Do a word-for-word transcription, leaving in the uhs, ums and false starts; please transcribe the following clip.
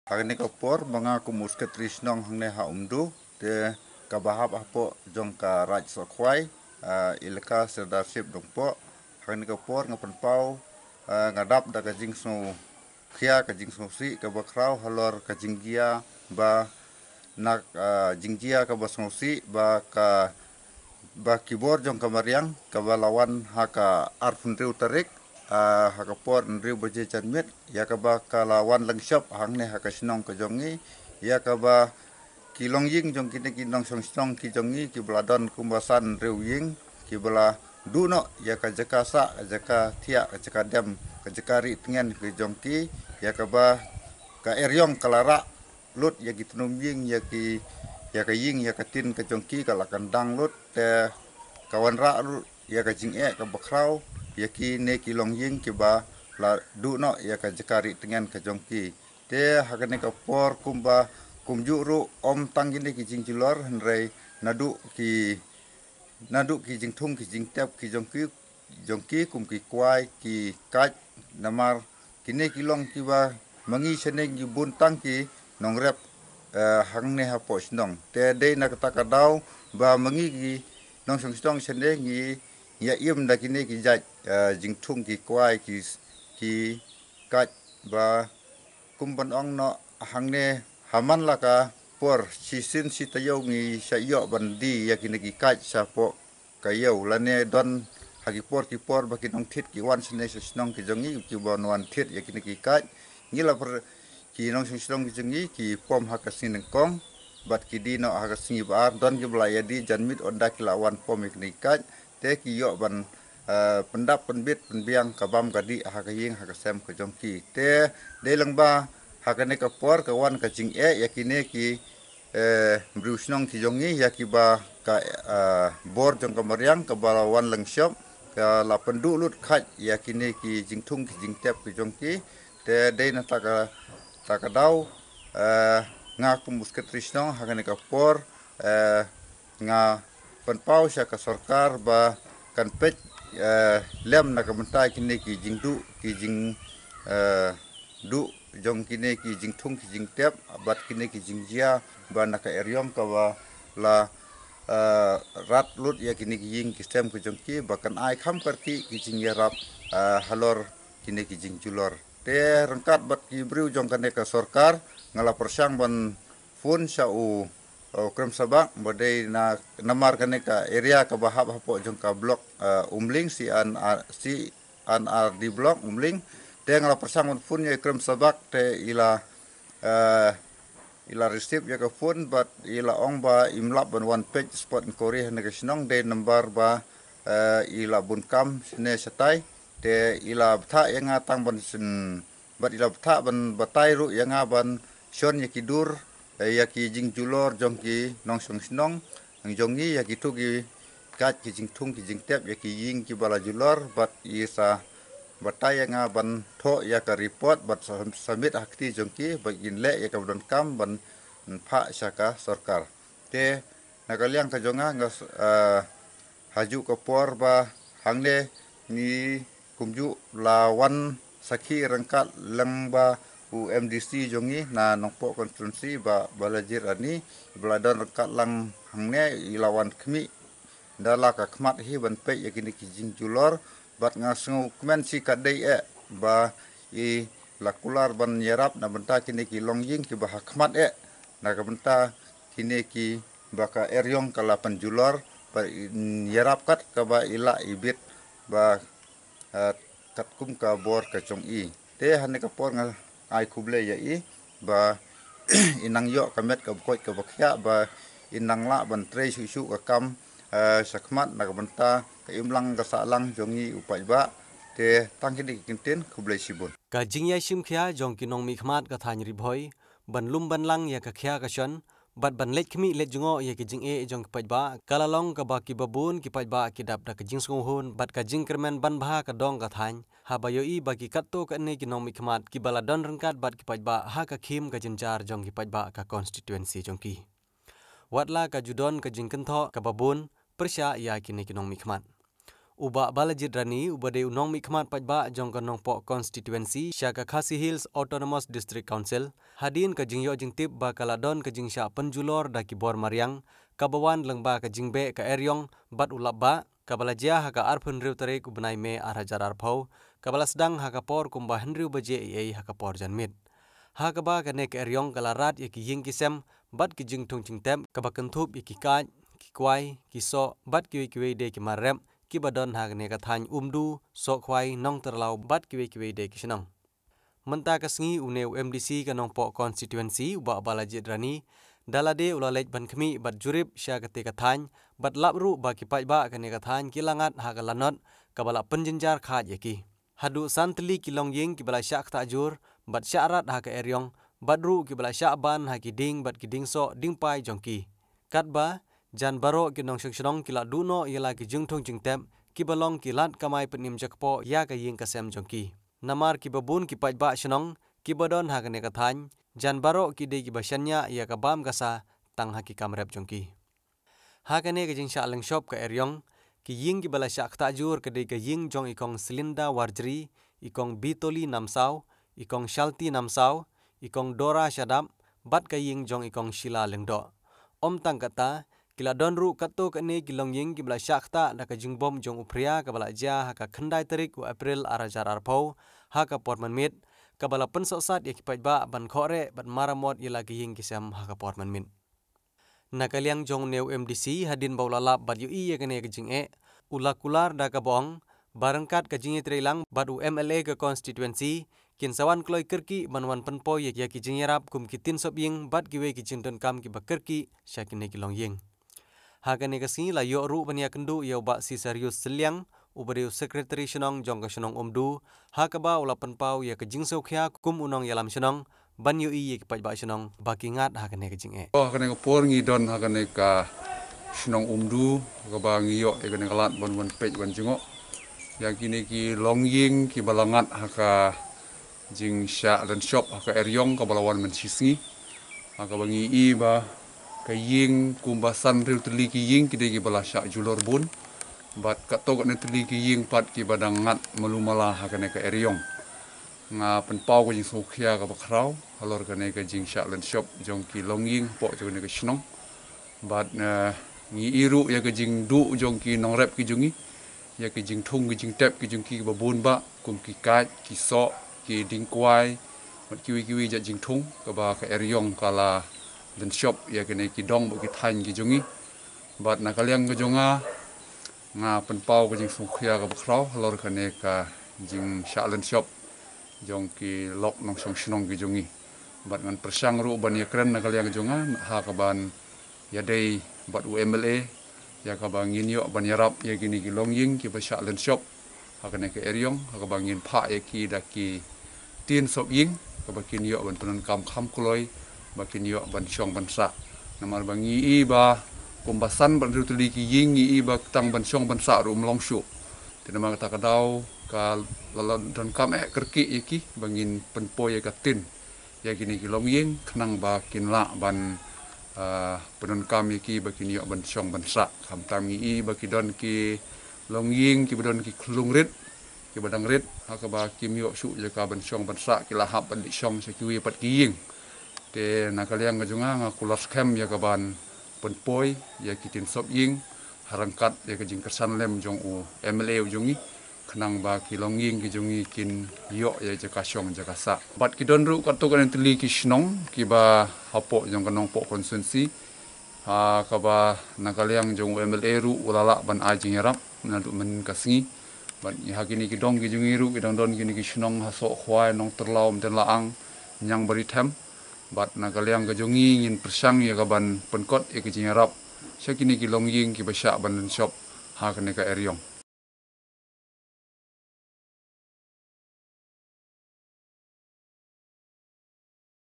Ha kane ka por ba nga kum u Secretary Shnong hangne ha Umdu, te kaba hap hapoh jong ka Raid Sohkhwai, ah, Elaka Sirdarship Nongpoh. Ha kane ka por nga pynpaw, ah, nga dap da ka jingsngewkhia, ka jingsngewsih kaba khraw halor ka jingjia ba na, ah, jingjia kaba sngewsih ba ka, ba ki bor jong ka mariang kaba la wan ha ka arphew hynriew tarik, ah, ha ka por hynriew baje janmiet, ïa kaba ka la wan lyngshop hangne ha ka shnong ka jong ngi, ïa kaba ki longïing jong kine ki nongshong shnong ki jong ngi kiba la don kumba san hynriew ïing, kiba la duh noh ïa ka jaka sah, jaka thiah, jaka dem, ka jaka rieh tngen ki jong ki, ïa kaba ka eriong ka la rah lut ïa ki tnum ïing, ïa ki, ïa ka ïing, ïa ka tin ka jong ki ka la kyndang lut, te ka wanrah lut ïa ka jingeh kaba khraw ïa kine ki longïing kiba la duh noh ïa ka jaka rieh tngen ka jong ki. Te ha kane ka por kumba kumjuh ruh ym tang kine ki jingjulor, hynrei naduh ki, naduh ki jingthung ki jingtep ki jong ki, jong ki kum ki kwai ki kait, namar kine ki long kiba ma ngi shane ngi bun tang ki nongrep, eh, hangne hapoh shnong. Te dei na kata ka daw ba ma ngi ki nongshong shnong shane ngi ïa im da kine ki jait, eh, jingthung ki kwai ki, ki kait ba kum ban ong noh hangne ha man la ka por shisien shi taïew ngi shah ïoh ban die ïa kine ki kait shapoh ka ïew, lane don ha ki por ki por ba ki nongthied ki wan shane sha shnong ki jong ngi kiban wan thied ïa kine ki kait. Ngi la pyrshang, ki nongshong shnong ki jong ngi ki pom ha ka sngi nyngkong bad ki die noh ha ka sngi ba ar, don kiba la ïa die janmiet ynda ki la wan pom ïa kine ki kait, te ki ïoh ban, eh, pyndap pynbit pynbiang ka bam ka dih ha ka ïing ha ka sem ka jong ki. Te dei lang ba ha kane ka por ka wan ka jingeh ïa kine ki, eh, briew shnong ki jong ngi, ïa kiba ka, eh, bor jong ka mariang kaba la wan lyngshop ka la pynduh lut khait ïa kine ki jingthung ki jingtep ki jong ki. Te dei na kata ka, kata ka daw, eh, nga kum u Secretary Shnong ha kane ka por, eh, nga pynpaw sha ka sorkar ba kan peit, eh, lem na ka bynta kine ki jingduh ki jing, eh, duh jong kine ki jingthung ki jingtep bad kine ki jingjia ba na ka eriong kaba la, eh, rah lut ïa kine ki ïing ki sem ki jong ki, ba kan ai kham kyrkieh ki jingïarap, eh, halor kine ki jingjulor. Te ryngkat bad ki briew jong kane ka sorkar nga la pyrshang ban phone sha u, u Krem Sabak ba dei na, namar kane ka area kaba hap hapoh jong ka block, eh, Umling, C R, C R D block Umling. Te nga la pyrshang ban phone ïa u Krem Sabak te i la, eh, i la receive ïa ka phone bad i la ong ba im lah ban wan peit spot inquiry ha kane ka shnong, dei namar ba, eh, i la bun kam shane shatai. Te i la bthah ïa nga tang ban syn, bad i la bthah ban batai ruh ïa nga ban shon ïa ki dur, eh, ïa ki jingjulor jong ki nongshong shnong jong ngi, ïa kito ki kait ki jingthung ki jingtep ïa ki ïing kiba la julor, bad i sa batai ïa nga ban thoh ïa ka report bad sa, submit ha kti jong ki ba kin leh ïa kaba donkam ban phah sha ka sorkar. Te na ka liang ka jong nga, nga, eh, ha juh ka por ba hangne ngi kumjuh la wan sakhi ryngkat lang bad u M D C jong ngi na Nongpoh constituency, Bah Balaji Rani, ba la don ryngkat lang hangne, i la wan khmih da la ka khmat hi ban peit ïa kine ki jingjulor, bad nga sngewkmen shi katdei eh ba i la kular ban ïarap na bynta kine ki longïing kiba ha khmat eh, na ka bynta kine kiba ka eriong ka la pynjulor, bad i ïarap kat kaba i lah i bit ba, eh, katkum ka bor ka jong i. Te ha kane ka por nga ai khublei ïa i ba i nang ïoh ka met ka bkoit kaba khiah, ba i nang lah ban trei shuh shuh ka kam, eh, sha khmat na ka bynta ka imlang ka sahlang jong i u paidbah. Te tang kine ki kyntien, khublei shibun. Ka jingïashim khia jong ki nongmihkhmat ka thaiñ Ri Bhoi ban lum ban lang ïa ka khia ka shon bad ban leit khmih leit jngoh ïa ki jingeh jong ki paidbah ka la long kaba kiba bun ki paidbah ki dap da ka jingsngewhun bad ka jingkyrmen ban bha ka dong ka thaiñ, haba ïohi ba ki katto katne ki nongmihkhmat kiba la don ryngkat bad ki paidbah ha ka khim ka jynjar jong ki paidbah ka constituency jong ki. Wat la ka ju don ka jingkynthoh kaba bun pyrshah ïa kine ki nongmihkhmat. U Bah Balajied Rani, uba dei u nongmihkhmat paidbah jong ka Nongpoh Constituency sha ka Khasi Hills Autonomous District Council, hadien ka jingïoh jingtip ba ka la don ka jingshah pynjulor da ki bor mariang kaba wan lyngba ka jingbeh ka eriong bad u lapbah, kaba la jia ha ka arphew hynriew tarik u bnai May ar hajar arphew, kaba la sdang ha ka por kumba hynriew baje eiei ha ka por janmiet. Ha kaba kane ka eriong ka la rat ïa ki ïing ki sem bad ki jingthung jingtep, kaba kynthup ïa ki kait, ki kwai, ki soh bad kiwei kiwei de ki mar rep kiba don ha kane ka thaiñ Umdu, Sohkhwai, Nongtyrlaw bad kiwei kiwei de ki shnong. Mynta ka sngi une u M D C ka Nongpoh Constituency, u Bah Balajied Rani, da lade u la leit ban khmih bad jurip sha kate ka thaiñ, bad lap ruh ba ki paidbah kane ka thaiñ ki la ngat ha ka lanot kaba la pynjynjar khaid ïa ki. Haduh san tylli ki longïing kiba la shah ktah jur bad shah rat ha ka eriong, bad ruh kiba la shah ban ha ki dieng bad ki dieng soh dieng pai jong ki. Katba jan baroh ki nongshong shnong ki la duh noh ïa la ki jingthung jingtep kiba long ki lad kamai pynim jakpoh ïa ka ïing ka sem jong ki. Namar kiba bun ki paidbah shnong kiba don ha kane ka thaiñ, jan baroh ki dei kiba shaniah ïa ka bam ka sa tang ha ki kam rep jong ki. Ha kane ka jingshah lyngshop ka eriong, ki ïing kiba la shah ktah jur ka dei ka ïing jong i Kong Selinda Warjri, i Kong Bitoli Namsaw, i Kong Shalti Namsaw, i Kong Dora Shadap, bad ka ïing jong i Kong Sheila Lyngdoh. Ym tang kata, ki la don ruh katto katne ki longïing kiba la shah ktah da ka jingbom jong u phria kaba la jia ha ka khyndai tarik u April ar hajar arphew, ha ka por mynmiet, kaba la pynsohsat ïa ki paidbah ban khohreh bad maramot ïa la ki ïing ki sem ha ka por mynmiet. Na ka liang jong une u M D C, hadien ba u la lap bad ïohi ïa kane ka jingeh, u la kular da kaba ong ba ryngkat ka jingïatreilang bad u M L A ka constituency, kin sa wan kloi kyrkieh ban wan pynpoi ïa ki jingïarap kum ki tiensohïing bad kiwei ki jingdonkam kiba kyrkieh sha kine ki longïing. Ha kane ka sngi la ïoh ruh ban ïakynduh ïa u Bah Cesarius Sylliang, uba dei u Secretary Shnong jong ka shnong Umdu, ha kaba u la pynpaw ïa ka jingsngewkhia kum u nongïalam shnong ban ïohi ïa ki paidbah shnong ba ki ngat ha kane ka jingeh. Ha kane ka por ngi don ha kane ka shnong Umdu, ha kaba ngi ïoh ïa kane ka lad ban wan peit ban jngoh ïa kine ki longïing kiba la ngat ha ka jingshah lyngshop ha ka eriong kaba la wan mynshisngi. Ha kaba ngi i ba ka ïing kumba san hynriew tylli ki ïing ki dei kiba la shah julor bun. Bad katto katne tylli ki ïing pat kiba dang ngat malu mala ha kane ka eriong. Nga pynpaw ka jingsngewkhia kaba khraw halor kane ka jingshah lyngshop jong ki longïing hapoh jong kane ka shnong. Bad, eh, ngi i ruh ïa ka jingduh jong ki nongrep ki jong ngi, ïa ki jingthung ki jingtep ki jong ki kiba bun bah, kum ki kait, ki soh, ki dieng kwai, bad kiwei kiwei jait jingthung, kaba ka eriong ka la lyngshop ïa kine ki dong bad ki thaiñ ki jong ngi. Bad na ka liang ka jong nga, nga pynpaw ka jingsngewkhia kaba khraw halor kane ka jingshah lyngshop jong ki lok nongshong shnong ki jong ngi. Bad ngan pyrshang ruh ban ïakren na ka liang ka jong nga, ha kaban ïadei bad u M L A, ïa kaba ngin ïoh ban ïarap ïa kine ki longïing kiba shah lyngshop ha kane ka eriong, ha kaba ngin phah ïa ki da ki tiensohïing, kaba kin ïoh ban pyndonkam kham kloi, ba kin ïoh ban shong ban sah. Namar ba ngi i ba kumba san bad hynriew tylli ki ïing ngi i ba tang ban shong ban sah ruh ym long shuh. Te namar kata ka daw ka la, la donkam eh kyrkieh ïa ki ba ngin pynpoi ïa ka tin ïa kine ki longïing khnang ba kin lah ban, ah, pyndonkam ïa ki ba kin ïoh ban shong ban sah. Khamtam ngi i ba ki don ki longïing kiba don ki khyllung rit, kiba dang rit, ha kaba kim ïoh shuh ïa ka ban shong ban sah, ki la hap ban leit shong sha kiwei pat ki ïing. Te na ka liang ka jong nga, nga kular skhem ïa kaban pynpoi ïa ki tiensohïing ha ryngkat ïa ka jingkyrshan lem jong u M L A u jong ngi, khnang ba ki longïing ki jong ngi kin ïoh ïa jaka shong jaka sah. Bad ki don ruh katto katne tylli ki shnong kiba hapoh jong ka Nongpoh constituency, ha kaba na ka liang jong u M L A ruh u la lah ban ai jingïarap naduh mynnin ka sngi. Bad ha kine ki dong ki jong ngi ruh ki dang don kine ki shnong ha Sohkhwai, Nongtyrlaw, Mdentlaang, Niangbarithem. Bad na ka liang ka jong ngi ngin pyrshang ïa kaban pynkot ïa ka jingïarap sha kine ki longïing kiba shah ban lyngshop ha kane ka eriong.